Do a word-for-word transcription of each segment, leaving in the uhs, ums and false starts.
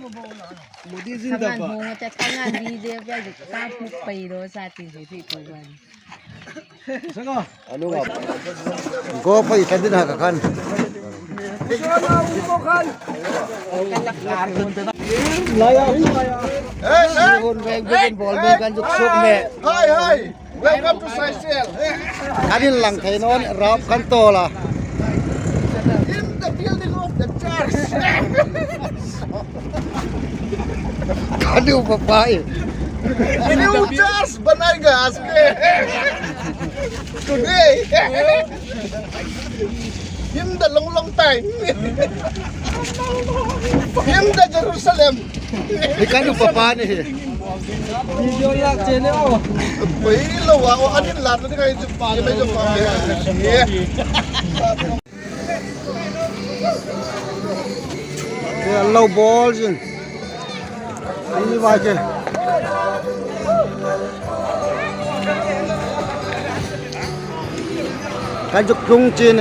Modi zin da ba. Hung ta ka ngan video ka ji ka mu pai ro sa ti ji ti ko ban. Sanga. Anu ga. Go pai ta din ha ka khan. Laya, laya. Hey, hey. Hon beng beng bol beng kan juk suk ne. Hi, hi. Welcome to Saisel. Kan inlang thei naw, rap kan tawl a. In the building of the church. Kan upa pa e. New church banai gas ke. Today. In the long, long time. In the Jerusalem. Hi kan upa pa ni hi. Video ya channel o. Pei lo wa, o anin lat ni kai chu pa ni mai chu pa ni. Lo bol jin. Ani wa ke. Kan juk tung chin.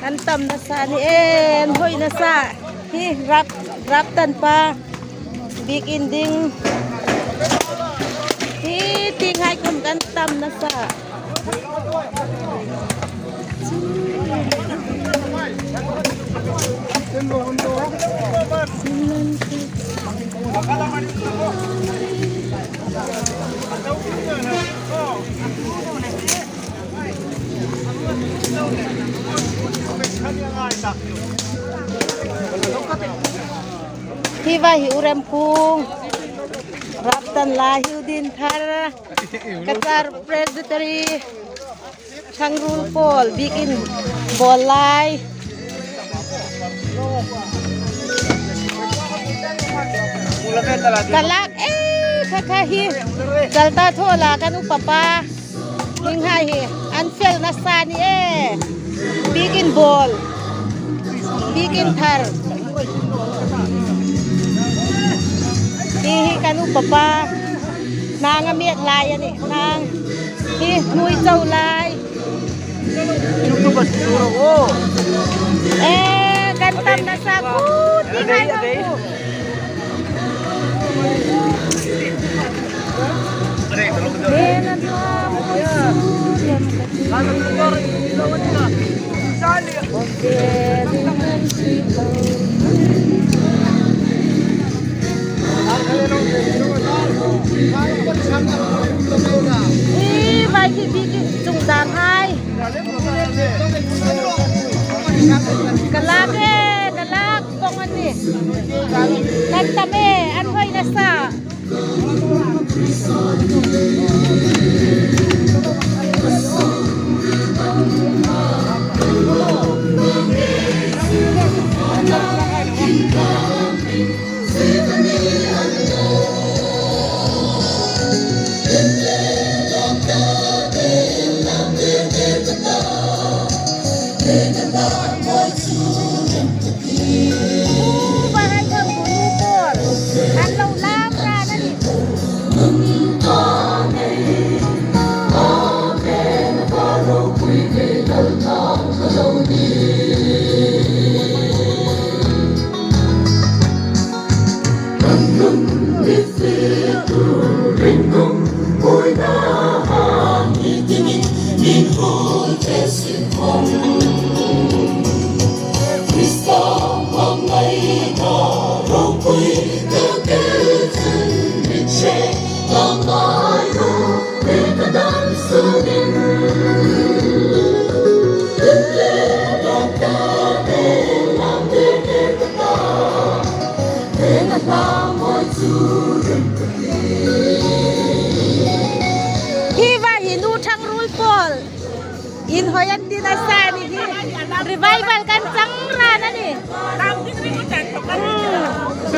An tam nasa ni e, an hoi nasa. Hi rap, rap tan pa. Biekin ding. Hi tieng hai khom kan tam nasa. Hi va hi urem kung. Rap tan la hi u din thar. Kachar Presbytery. Thangrul pawl biekin bol lai. Ka lak e, kha kha hi. Chal ta thaw la kan upa pa. Hieng hai hi, an fel nasa ni e. Biekin bol. Biekin thar. Hi hi kan upa pa. Nang a miet lai a nih, nang. Hi hmui chau lai. E, kan tam nasa kut, hi ngai lo ku. Hi, vai hi biekin chung dang hai. Ka lak e, ka lak kong a nih. Kan tam e, an hoi nasa. Hi va hi nu Thangrul Pawl inhawi an tina sa ni hi. Revival kan chang ran a nih. Hmm.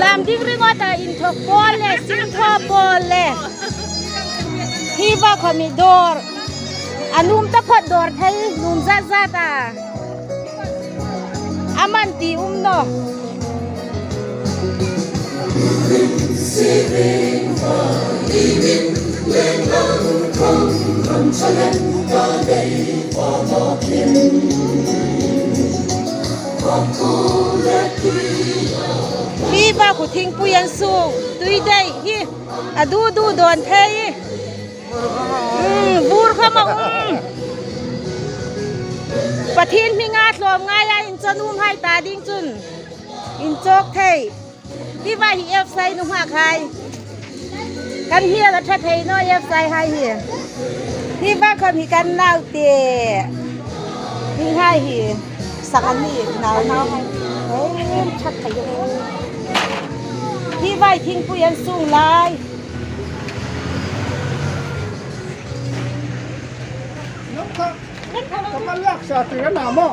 Lam ding ringawt a inthok pawl le, sin thaw pawl le. Hi va khawm hi dawr. A nuom taphawt dawr thei, nuom zat zat a. A man ti um naw. Hi va khu thingpui an sung, tui dai hi, a du du dawn thei. Hmm, vur khawm a um. Pathien hminga tlawm ngaia inchawk nuom hai ta ding chun inchawk thei. Hi va hi F C I nunghak hai. Kan hmiel a ṭha thei naw F C I hai hi. Hi va khawm hi kan naute. Hi hai hi. Sak an ni nau nau hai. Ei, ṭha thei. Hi va hi thingpui an sung lai. Ka lak sa ti na mo.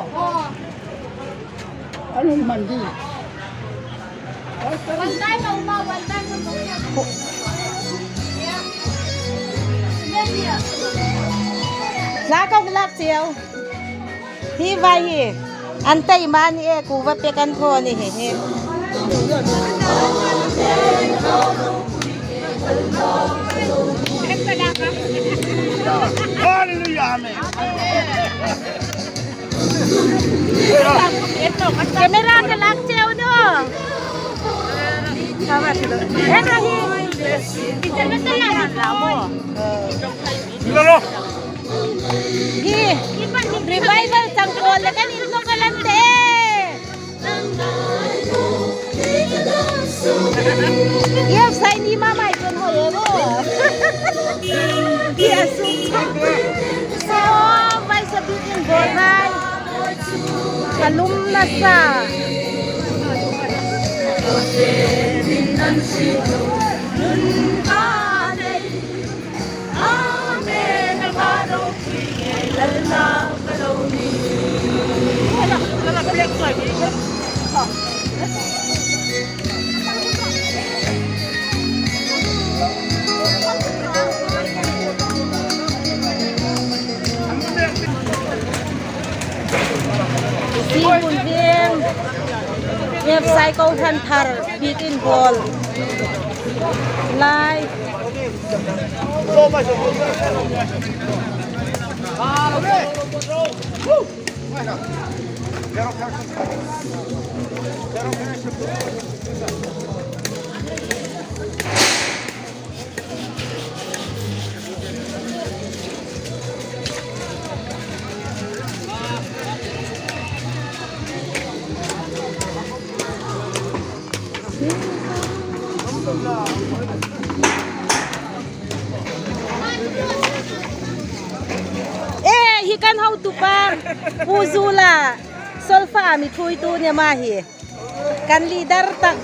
An hung man di. One time, one time. Hla ka lak cheu. Hi va hi. An tai mani e, kuva pek an thaw ni hi hi. Hallelujah, amen. Camera ka lak cheu naw. Hei hi. Hi, revival chang pawl le kan inlo ka lan te. F C I ni mama i kan hoi e bo. Hi a suk. So, vai sa bikin bol hai. Ka lum nasa. Sihmun Veng, F C I kohran thar, bikin bol. Lai. E, hi kan hotupa, Pu Zula, solfa mi thuoitu ni ma hi. Kan leader tak.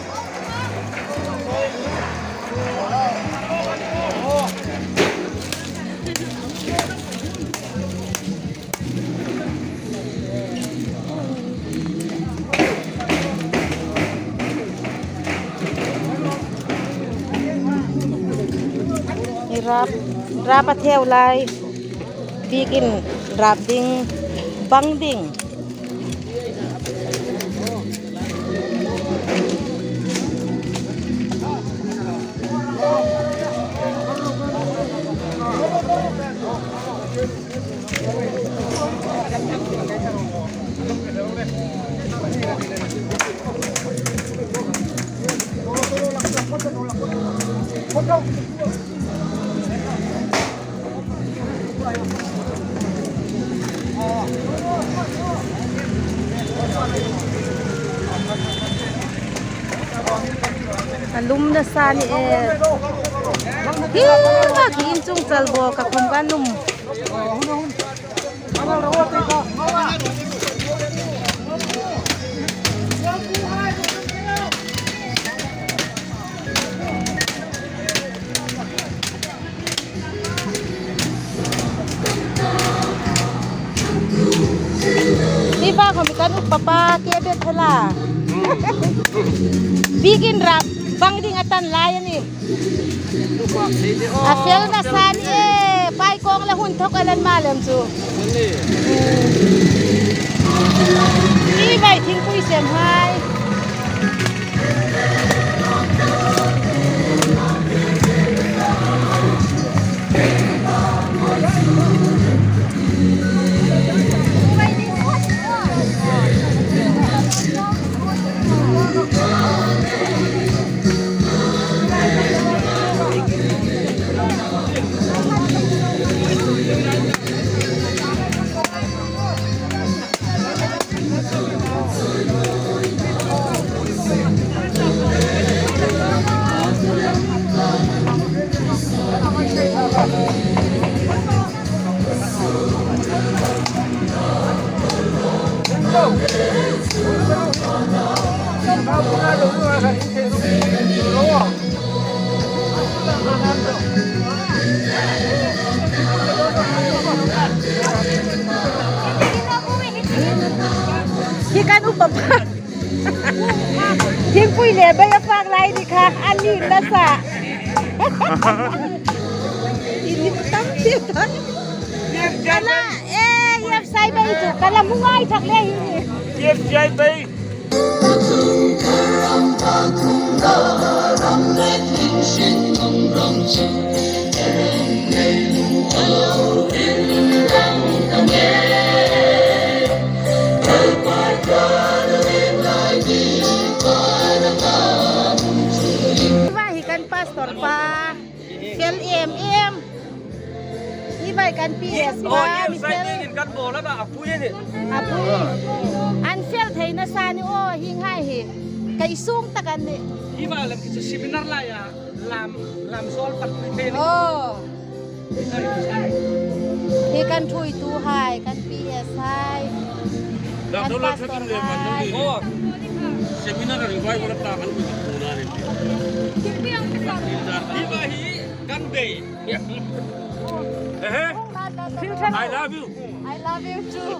Hi rap, rap a theu lai. Bikin rap ding, bang ding. A lum nasa ni e. Hi, ma ki in chung chal bawk a khum ka lum. Hei Kan upa pa ke bet thela. Bikin rap bang ding a tan lai a nih. A fel nasa a nih e, pai kawng le hun thawk a lan ma lem chu. Hi vai thingpui sem hai. Hi kan upa pa. Thingpui le bai a fak lai ni kha, a ni nasa. Ini tam ti tan. Kala, eh, EFCI bai chu, kala mu ngai thak le hi. EFCI bai. Hi vai hi kan pastor pa. Fel em em. Hi vai kan P S pa, mi fel. Kan bol a, a pui ni. A pui. An fel thei nasa ni aw, hi ngai hi. Kai sung tak an ni. Hi vai lam ki chu seminar lai a. Lam, lam sol pat pui thei ni. Oh. Hi kan thuoitu hai, kan P S hai. Kan pastor hai. Oh. Seminar a revival ta kan pui tu na ni. Hi vai hi kan bei. I love you. I love you too.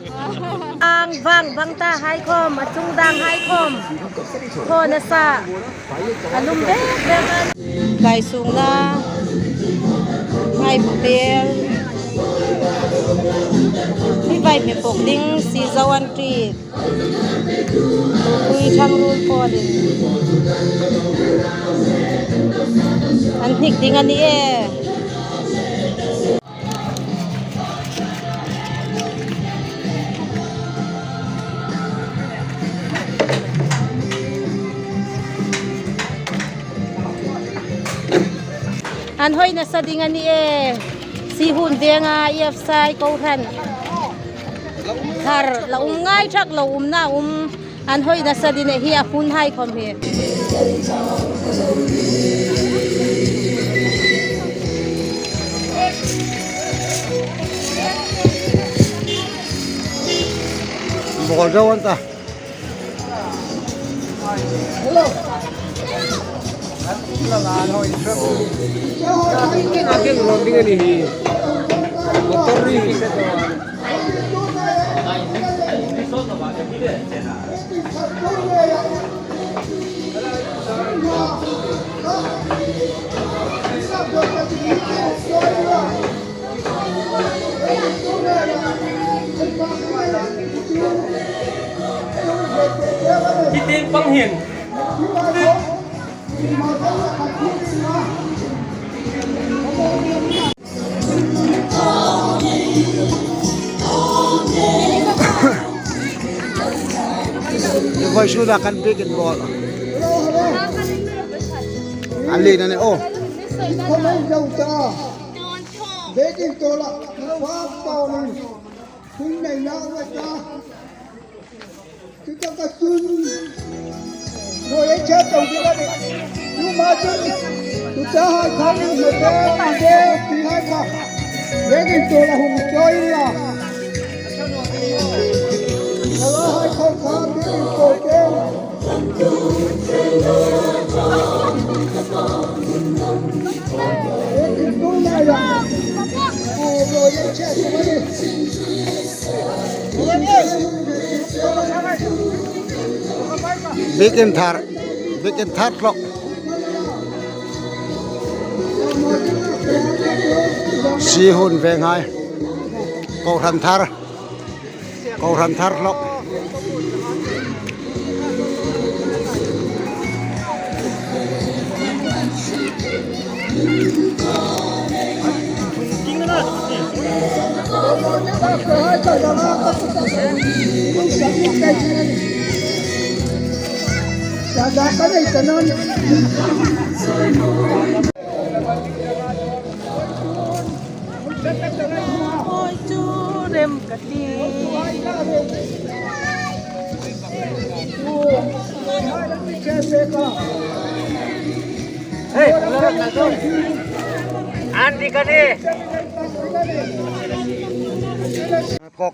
Ang vang vang ta hai khom, a chung dang hai khom. Kho nasa. A lum bek bek an. Kai sung na. Hai bu bel. Hi vai mi pok ding si zawan ti. Pui thang rul po ding. An hnik ding a ni e. An hoi nasa ding a ni e. Sihun venga EFCI kohran. Thar la um ngai thak lo um na um. An hoi nasa ding a ni hi a hun hai khom hi. Bol zo an ta. Hello. Hi tieng pang hin. Vawisuna kan bikin bol. An lien a nih, oh. Bikin tola. Hun nei na wata. Tuta ka tun. Noi ei cha tong ti ka ni. Tu ma chun. Tuta hai khan ni me te, me te, ti hai kha. Ye gin to la hum choi la. Kala hai khan kha, ye gin to te. Ye gin to la ya. Ku noi ei cha tong ti ka ni. Noi ei. Bikin thar, bikin thar hlawk. Sihun ve ngai. Kohran thar. Kohran thar hlawk. Oi chu rem ka ti. Anti ka ti.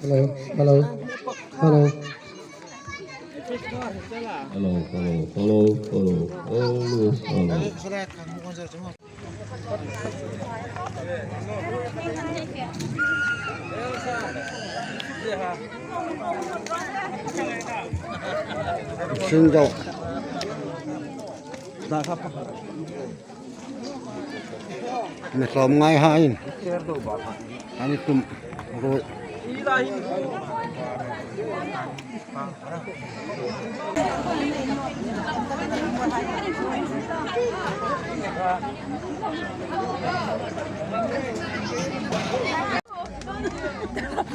Hello, hello, hello. Hello, hello, hello, hello, hello, hello. Sing dau. Mi hlawm ngai hai. Ani tum. Ruoi.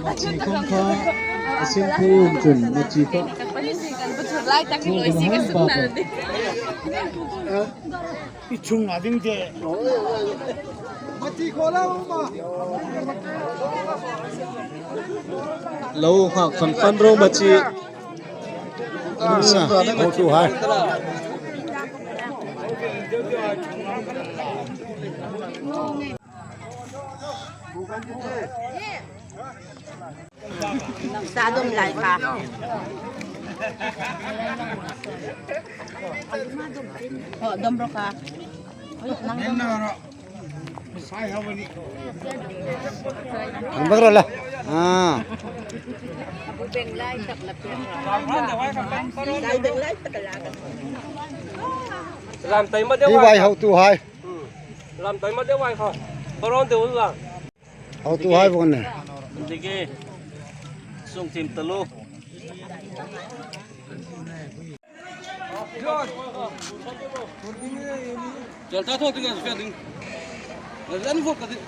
Machi khawm kha a sin phei um chun, machi kha. Kan pahin kan bu chhur lai tak lo si ka suk nal di. I chunga ding te. Lo ha kan fan ro machi. Sa, hotuhai. Sa dom lai kha. Ho, dom ro kha. Oi, nang dom. Ang bakra la. Ah. Sai beng lai tak la. Lam tai ma de. Hi wai. Hotuhai. Hmm. Lam tai ma de wai kha. Koron de un la. Hotuhai vong ne. Digi. Sung tim talu. Jal ta thok tu kan fian ding. Ran vok ka ding.